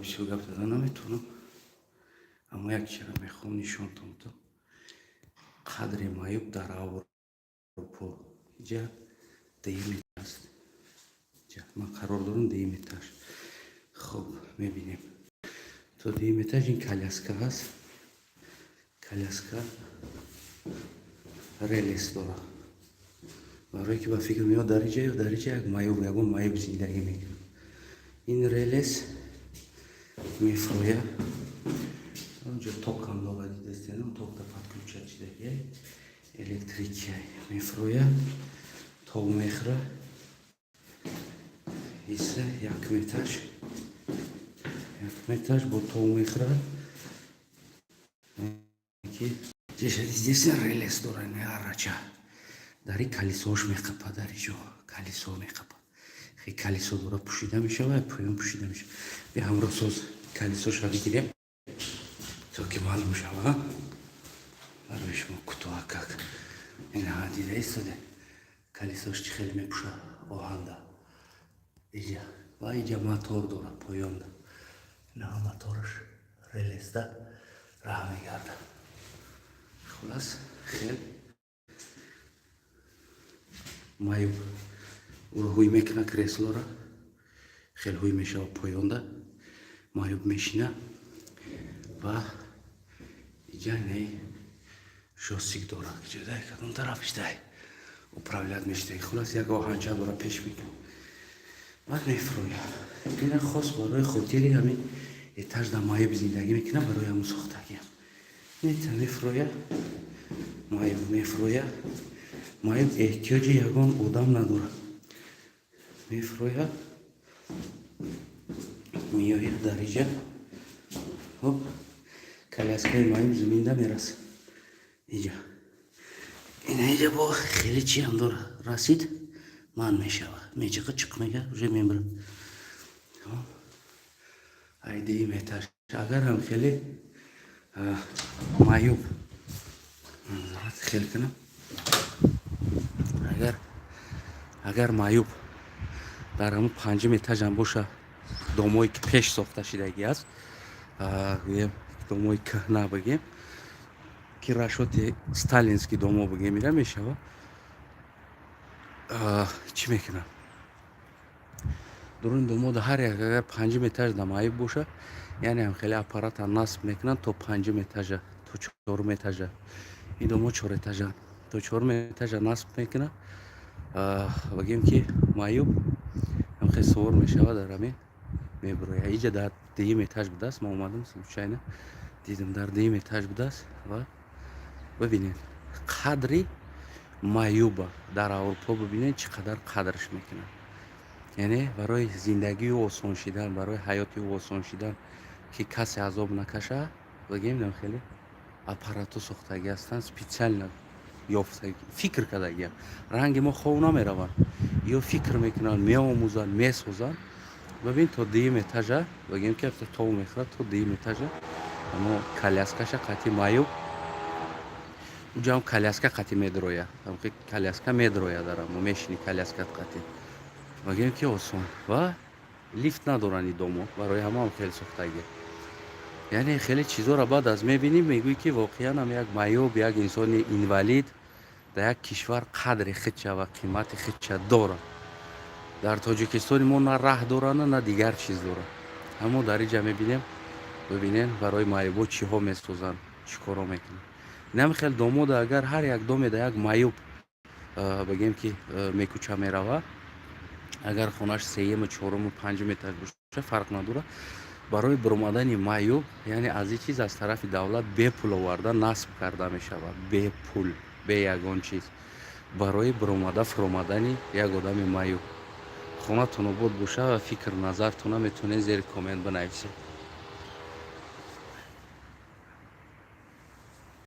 Бисёр гап зада наметавонам, аммо як чизро мехоҳам нишонтон дам: қадри маъюб дар Аврупо. Иҷа дуюм аст, ман қарор дорам дуюм этаж. Хоб, мебинем то дуюм этаж. Ин коляска ҳаст, коляска релес дорад, барое ки ба фикр меояд, дар иҷа ё дар иҷа як маъюб, ягон маъюб зиндагӣ мекунад. Ин релес мефурӯяд. Онҷо токам дорад, дидастена, токда подключать шидагия, электрикия. Мефурӯяд, ток мехӯрад. Иса якум этаж, якум этаж бо ток мехӯрад, ки здесь релес дорад. Аррача дари калисош меқапад, дар иҷо калисо меқапад. Хе, калисо дора, пӯшида мешавад, поён пӯшида мешавад. Би ҳамроҳсоз калисоша бигирем, то ки маълум шава барои шумо. Кутоҳакак ина дида истоде, калисош чӣ хеле мепӯшад оҳанда иҷа. Ва иҷа мотор дорад поёнда, ина мотораш релеста раҳ мегардад. Хулас, хел маъюб ӯро ҳуй мекунад, креслора хел ҳуй мешавад, поёнда маъюб мешина. Ва иҷа не джойстик дорад, ҷодай кадом тараф дай управлять мешуда. Хулас, як оҳанча дора, пеш мекунад, баъд мефурӯяд. Ина хос барои хотири ҳамин этаж да маъюб зиндагӣ мекунад, барои ҳамун сохтагиам. Нета мефурӯяд, маъюб мефурӯяд. Маъюб эҳтиёҷи ягон одам надорад. Мефурӯяд, меояд дар иҷа. Хоб, коляскаи маъюб зиминда мерасад иҷа. Ина иҷа бо хеле чиам дора, расид ман мешава, мечиқа, чиқ мега, уже мемирад. Ай дуюм этаж агар ҳам хеле маъюб хел кунам, агар маъюб дар ҳамун панҷум этажам боша, домое ки пеш сохта шидагӣ аст, гӯем, домои кӯҳна бигем, ки расчёти сталинский домо бигем, ира мешава. Чӣ мекунам? Дуруни домода ҳар як агар панҷум этаж да маъюб боша, яъне ҳам хеле аппарата насб мекунанд то панҷум этажа, то чорум этажа. Ин домо чор этажа, то чорум этажа насб мекунад. Бигем, ки маъюб ҳамхел сувор мешавад, дар ҳамин мебирояд. Иҷа дар дуюм этаж будааст, ман омадам, случайно дидам, дар дуюм этаж будааст. Ва бибинед қадри маъюба дар Аврупо, бибинед, чӣ қадар қадрш мекунад. Яъне барои зиндагии ӯ осон шидан, барои ҳаёти ӯ осон шидан, ки касе азоб накашад, бигем, хеле аппаратҳо сохтагӣ ҳастанд, специально ёфта, фикр кардагиам. Ранги мо хов намераванд, ё фикр мекунанд, меомӯзанд, месозанд. Бибин, то дуюм этажа, бигем, ки тов мехӯрад, то дуюм этажа амо коляскаша қатъи маъюб. Уҷаам коляска қатъи медрояд, коляска медрояд, дар амо мешини коляскат қатъи. Бигем, ки осон. Ва лифт надоранд и домо, барои ҳамаам хеле сохтагӣ. Яъне хеле чизоро баъд аз мебинӣ, мегӯӣ, ки воқеан ҳам як маъюб, як инсони инвалид дар як кишвар қадри худша ва қимати худша дорад. Дар Тоҷикистони мо на раҳ доранд, на дигар чиз дорад. Аммо дар инҷа мебинем, бибинем, барои маъюбо чиҳо месозанд, чӣ корҳо мекунанд. Инам хел домода агар ҳар як домеда як маъюб, бигем, ки мекӯча мерава, агар хонаш сеюму, чоруму, панҷум этаж боша, фарқ надорад, барои биромадани маъюб, яъне аз ин чиз аз тарафи давлат бепул оварда насб карда мешавад, бепул, бе ягон чиз, барои биромада фуромадани як одами маъюб. Хонатон обод боша ва фикр назартона метавонед зери коммент бинависед.